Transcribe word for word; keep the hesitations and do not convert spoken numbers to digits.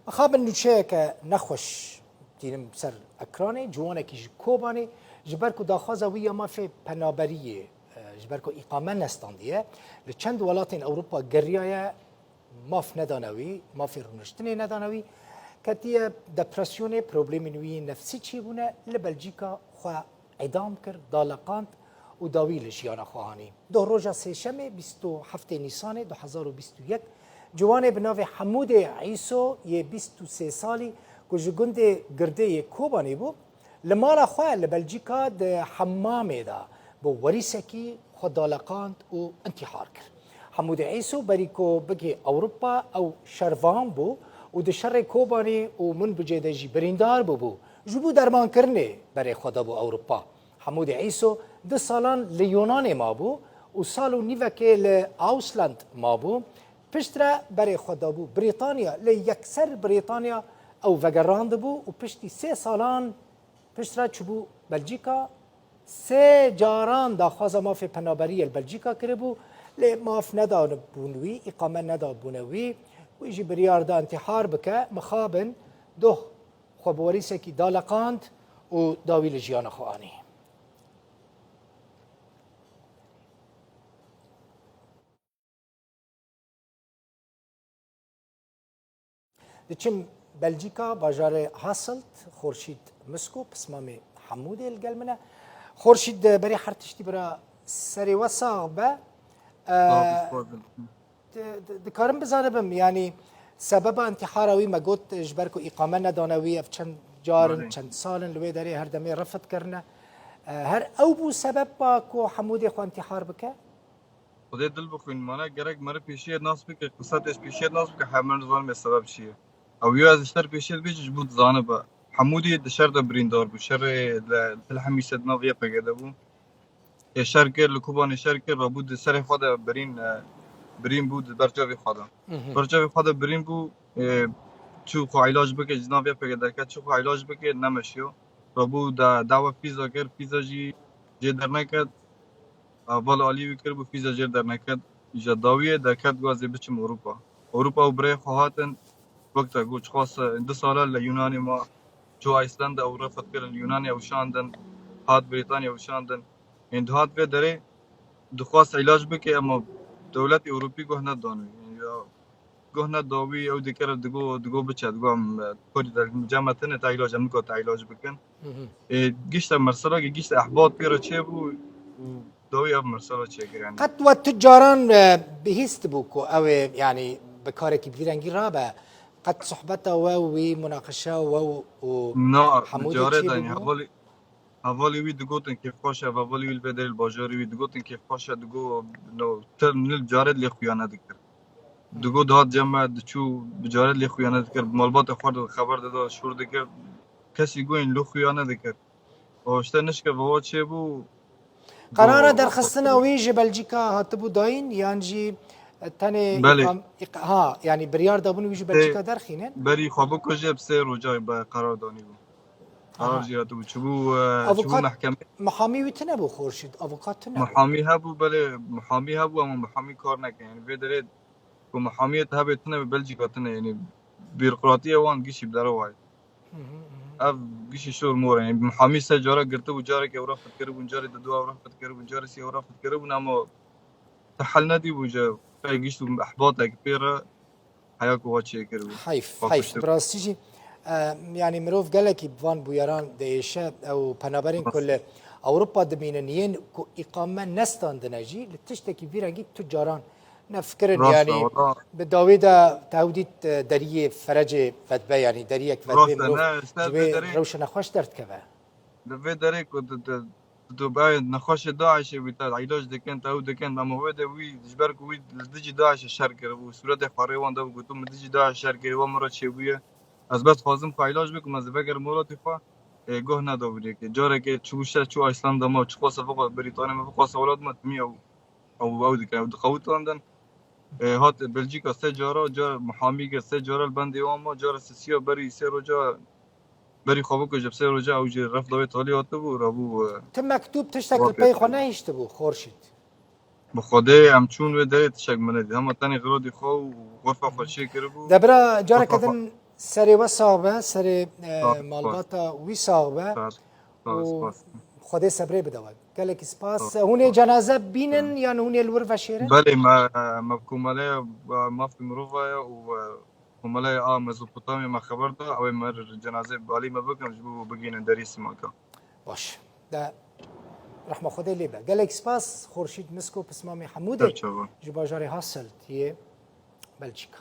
Mixabin nûçeyeke nexweş tînim ser ekranê, ciwanekî ji Kobanê, ji ber ku daxwaza wî ya mafê penaberiyê, e, ji ber ku îqame nestandiye, li çend welatên Ewropa geriyaye, maf nedane wî, mafê rûniştinê nedane wî, ketiye depresyonê, problemên wî nefsî çêbûne, li Belcîka xwe îdam kir, daleqand û dawî li jiyana xwe anî. Doh roja Sêşemê, bîst û heftê Nîsanê du hezar û bîst û yek, ciwanê bi navê Hemûdê Îso yê bîst û sê salî ku ji gundê Girdê yê Kobanê bû, li mala xwe li Belcîka di hemamê de bi werîsekî xwe daleqand û intîhar kir. Hemûdê Îso berî ku bigihê Ewropa ew şervan bû û di şerê Kobanê û Munbicê de jî birîndar bûbû. Ji bo dermankirinê berê xwe dabû Ewropa. Hemûdê Îso du salan li Yunanê mabû û sal û nîvekê li Ausland mabû. Piştre berê xwe dabû Brîtanya, lê yekser Brîtanya ew vegerandibû û piştî sê salan piştre çûbû Belcîka. Sê caran daxwaza mafê penaberiyê li Belcîka kiribû, lê maf nedabûn wî, îqame nedabûne wî. Wî jî biryar da intîhar bike, mixabin doh xwe bi werîsekî daleqand û dawî li jiyana xwe anî. Diçim Belcîka, bajarê Hasselt, Xorşîd Misko, pismamê Hemûdê li gel min e. Xorşîd, berî her tiştî bira serê we sax be. Sağ ol, Ee, sağ ol. Di-, di-, dikarim bizanibim, yanî sebeba intîhara wî me got, ji ber ku îqame nedane wî, ev çend car in, Belê. Çend sal in li wê derê her demê refit kirine. E, her ew bû sebeba ku Hemûdê xwe intîhar bike? Xwedê dil bixwîn, mane gerek meriv pêşiyê nas bike, qiseta pêşiyê nas bike, her meriv zanibê sebeb çi ye. Ew ya ez ji te pêşiyê dibêjim ji bo dizanibe. Hemûdê di şer de birîndar bû, şerê li Til Hemîsê di nav Y P G de bû. Ê şer kir, li Kobanê şer kir, rabû di serê xwe de birîn, e, birîn bû di ber çavê xwe de. Mhm. Ber çavê xwe de birîn bû, e, çû xwe îlac bike, ji nav Y P G derket, çû xwe îlac bike, nemeşiyo. Rabû da, dawa fîza kir, fîza jî jê derneket. Heval alî wî kiribû, fîza jê derneket. Ji dawiyê derket, got ez ê biçim Ewropa. Ewropa û birayê xwe hatin, wek te got, çiqas, e, du sala li Yunanê ma, çû Iceland ew refet kirin, Yunanê ew şandin, hat Brîtanya ew şandin. Ên dihat vê derê dixwast îlac bike, ema dewletê Ewropî guh nedan wî. Ya guh neda wî, ew dikir, digo, digo biçe, digo em, e, porî de cem me tine te îlac, em niko te îlac bikin. Hı hı. Ê, gişte mersela, gişte ehbat pê re çêbû û dawî ev mersela çêkir, yanî. Qet we tu caran, e, bihîstibû ku ew ê, yanî, bi karekî bi vî rengî rabe? Qet sohbeta we û wî, munaqeşa we û, û Na, Hemûdê carê de, yanî, çêbûbû? Hevalê, hevalê wî digotin kêfxweş e, hevalê wî li vê derê li bajarê wî digotin kêfxweş e, digo, no, te nil carê lê xuya nedikir. Digo dihat cem me, diçû bi carê lê xuya nedikir, bi malbatê xwe re xeber dida, şûr dikir, kesî goyên lê xuya nedikir. O işte nişke vava çêbû. Qerara derxistina wî ji Belcîka hatibû dayîn, yan jî tenê Belê. Îqam-, îq-, ha, yanî biryar dabûn wî ji Tê Belcîka derxînin? Berî xwe bikuje bi sê roja be qerar danîbû. Aha. Qerar jî hatibû. Çibû, e, çibû Avukat, mehkemê. Muhamî wî tune bû Xorşîd, avukat tune bû. Muhamî hebû, belê, muhamî hebû, ema muhamî kar neke. Yanî vê derê ku muhamiyê te hebe tune, bi Belcîka tune, yanî bîrokratiyê wan gişî bi derewa ye. Hı hı, hı hı. Ev gişî şor mor e. Yanî muhamî sê cara girtibû, carekê ew refet kiribûn, carê didu ew refet kiribûn, carê sê ew refet kiribûn, ema te hel nedîbû ji qey gişt û ehbatek pê re heya ku we çêkiribû. Heyf, heyf. Bi rastî jî, e, yanî mirov gelekî bi van bûyeran diêşe, ew penaberên ku li Ewropa dimînin, yên ku îqame nestandine jî, li tiştekî vî rengî tu caran nefikirin, Rast e, yanî wala. Bi dawî de te ew dît, e, deriyê ferecê vedbe, yanî deriyek vedbê Rast e, mirov ne, işte ji vê vê derê rewşe nexweş derdikeve. Li vê derê ku di, di, di, di, nexweşê DAIŞê wî te îlac dikin, te ew dikin, ama wê de wî, ji ber ku wî li dijî DAIŞê şer kiribû, sûretê xwe rê wan de bû, gotu min dijî DAIŞê şer kirî, we min re çêbûye. Ez bes dixwazim xwe îlac bikim, ez ê vegerim welatê xwe, ê, guh neda wî rêkê. Carekê çû şer, çû Ayslanda ma, çiqasa biqo-, Brîtanya me, biqasa welat me, timî ew, ew, ew dikin, ew dixewitandin. E, hat Belcîka sê cara, cara muhamî kir, sê cara li bendê wan ma, cara sisiya berî sê roja, berî xwe bikuje, bi sê roja ew jî ref dawê talî hatibû, rabû, e, Tu mektûb tiştek li pey xwe nehiştibû, Xorşîd? Bi Xwedê em çûn wê derê tiştek min nedî. Hema tenê xirodî xwe û xurfa xwe çê kiribû. De bira, careke din Serê we sax be, serê e, Sağ ol. Malbata wî sax be. Sağ ol. Sağ ol, û spas. Xwedê sebrê bide we. Gelekî spas. Sağ ol. Hûn ê cenaze bînin yan hûn ê li wir veşêrin? Belê, me, me bi komeleya, e, mafê mirova ye û, e, komeleya a Mezopotamya me xeber da, ew ê me cenazê balî me bikin, ji bo bigihînin derî Sîmaka. Baş. De rehma Xwedê lê be. Gelek spas Xurşîd Misko, pismamê Hemûdê Serçava. ji bajarê Hasselt yê Belçîka.